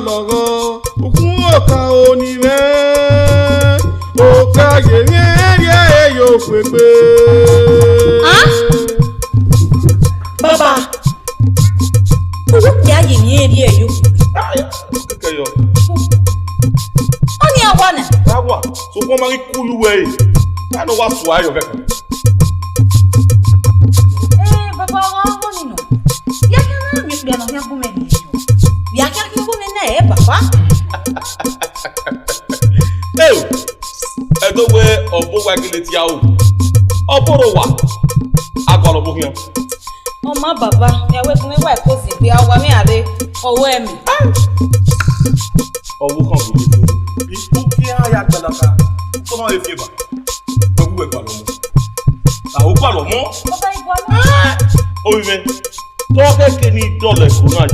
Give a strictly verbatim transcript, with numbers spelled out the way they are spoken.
Lọghọ, ukhun oka oni mwẹ, oka ye mwẹ rhie yo khuegbe. Ah? Baba, uwu kia ye mwẹ rhie yo khuegbe. Kẹkẹ yọ. Ọni a wa nẹ? A wa, sokpan ma ghi kulu wẹ ẹre. A nọ wa sua yọ kẹkẹ. Eh, baba, wa ọni nọ. Ya kẹ na mi kpẹ nọ, ya gu mẹ ni. Ya kẹ gu mẹ na, eh, baba. Eo, ẹdẹ wẹ ọbo wa gele dia o. Ọbo ro wa. Agualọ ọbo khian. Ọ ma baba, ya wẹ gun wa ko si gbe awa mi are, ọwẹ mi. Ọvbokhan bu mi fo. Ikun ke iran ya gbalaka, tọ ma vbe fieba. Wẹ gu wẹ gbalọ mọ. A o gbalọ mọ. Baba, i gbalọ. Ovbi mwẹ, tọ khẹke ne I dọlọ ẹko na yi.